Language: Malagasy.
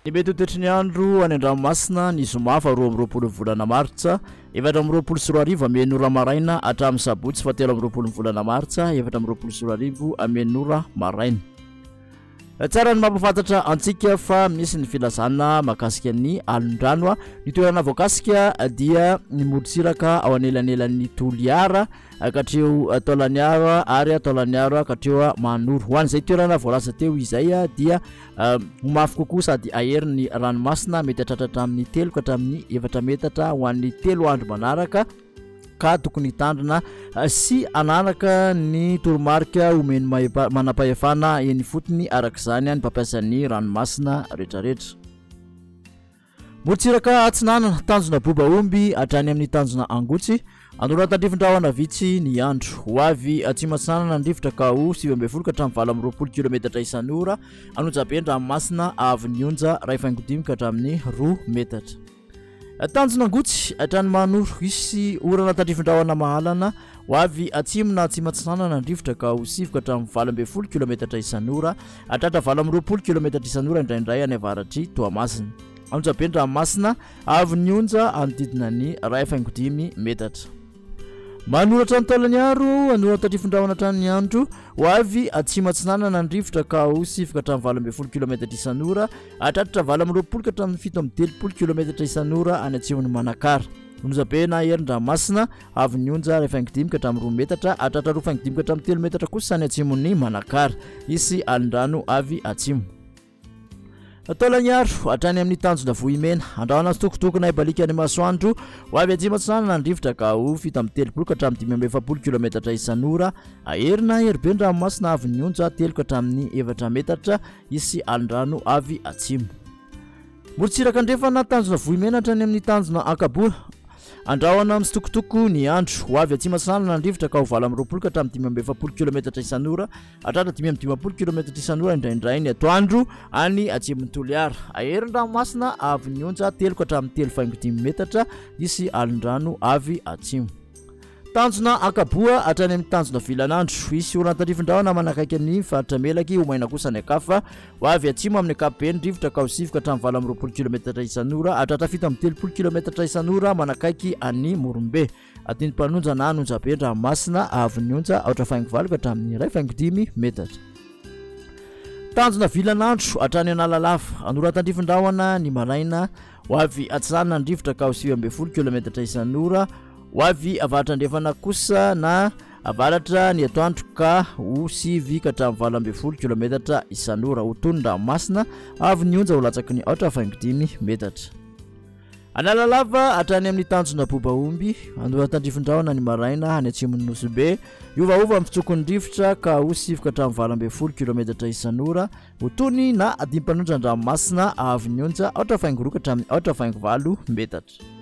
Ny mety ho toetry ny andro any an-dranomasina ny zoma faha 22 ny volana martsa 2024 ameno ora maraina hatramin'ny sabotsy faha 23 ny volana martsa 2024 ameno ora maraina. Tsara ny mampahafantatra antsika fa misy ny filazana mahakasika ny alondrano. Ny toerana voakasika dia ny morontsiraka ao anelanelan'ny Toliara katreo Taolaniaro ary Taolaniaro katreo Mahanoro. Ho an'izay toerana voalaza teo izay dia Ho mafy kokoa sady hahery ny ranomasina, mety hatratra hatramin'ny telo ka hatramin'ny efatra metatra ho an'ny telo andro manaraka, ka tokony hitandrina sy hanaraka ny toromarika omen'ny manam-pahefana eny ifotony araka izany ny mpampiasa ny ranomasina rehetrarehetra. Morontsiraka atsinanana, tanjona boba omby hatrany amin'ny tanjona angotsy, anoran-tandrifin-drahona vitsy ny andro. Ho avy atsimo atsinanana ny rivotra ka ho 19 ka hatramin'ny 28 kilometatra isan'ora, an'Onjabe ny ranomasina haavon'ny onja 1,5 ka hatramin'ny 2 metatra. Tanjona angotsy hatrany Mahanoro, hisy orana tandrifin-drahona mahalana, ho avy atsimo na atsimo atsinanana ny rivotra ka ho 9 ka hatramin'ny 18 kilometatra isan'ora, Hatratra 28 kilometatra isan'ora indraindray any avaratr'i Toamasina. Onjabe ny ranomasina, avo ny onja hanodidina ny 1,5 metatra. Manoratra ny Taolagnaro, hanoratra tandrifin-drahona hatrany ny andro ho avy, atsimo atsinanana ny rivotra ka ho 9 ka hatramin'ny 18 kilometatra isan'ora, hahatratra 28 ka hatramin'ny 37 kilometatra isan'ora any atsimon'i Manakara. Onjabe na herin-dranomasina, Avy ny onja 1,5 ka hatramin'ny 2 metatra, hahatratra 2,5 ka hatramin'ny 3 metatra kosa any atsimon'i Manakara. Hisy alin-drano avy atsimo. Taolagnaro, hatrany amin'ny tanjona Vohimena. Andrahona tsitokotokona hibaliaka ny masoandro. Ho avy atsimo atsinanana ny rivotra ka ho 37 ka hatramin'ny 45 kilometatra isan'ora. Hahery na hahery be ny ranomasina avy ny onja 3 ka hatramin'ny 4 metatra. Hisy alin-drano avy atsimo. Morontsiraka andrefana, tanjona Vohimena hatrany amin'ny tanjona Ankaboa. Andrahona mitsitokotoko ny andro. Ho avy atsimo atsinanana ny rivotra ka ho 28 ka hatramin'ny 45 kilometatra isan'ora, hatratra 55 kilometatra isan'ora indraindray ny atoandro any atsimon'i Toliara. Ahery ny ranomasina avy ny onja 3 ka hatramin'ny 3,5 metatra, hisy alin-drano avy atsimo. Tanjona Ankaboa hatrany amin'ny tanjona Vilanandro. Hisy orana tandrifin-drahona manakaiky ny faritra Melaky, ho maina kosa ny ankafa. Ho avy atsimo amin'ny ankapobeny rivotra ka ho 9 ka hatramin'ny 28 kilometatra isan'ora, hahatratra 37 kilometatra isan'ora manakaiky an'i Morombe. Adindim-panonja na an'Onjabe an-dranomasina, haavon'ny onja 4,8 ka hatramin'ny 1,5 metatra. Tanjona Vilanandro hatrany Analalava. Anoratandrifin-drahona ny maraina. Ho avy atsinanana ny rivotra ka ho 19 kilometatra isan'ora. Ho avy avaratra andrefana kosa na avaratra ny atoandro ka ho 9 ka hatramin'ny 18 kilometatra isan'ora. Ho tony ny ranomasina, avy ny onja ho latsaky ny 4,5 metatra. Analalava hatrany amin'ny tanjona Bobaomby, Anoratandrifindrahona ny maraina any atsimon'ny Nosy Be. Hiovaova ny fitsokon'ny rivotra ka ho 9 ka hatramin'ny 18 kilometatra isan'ora. Ho tony na adim-panonja an-dranomasina avy ny onja 4,2 ka hatramin'ny 4,8 metatra.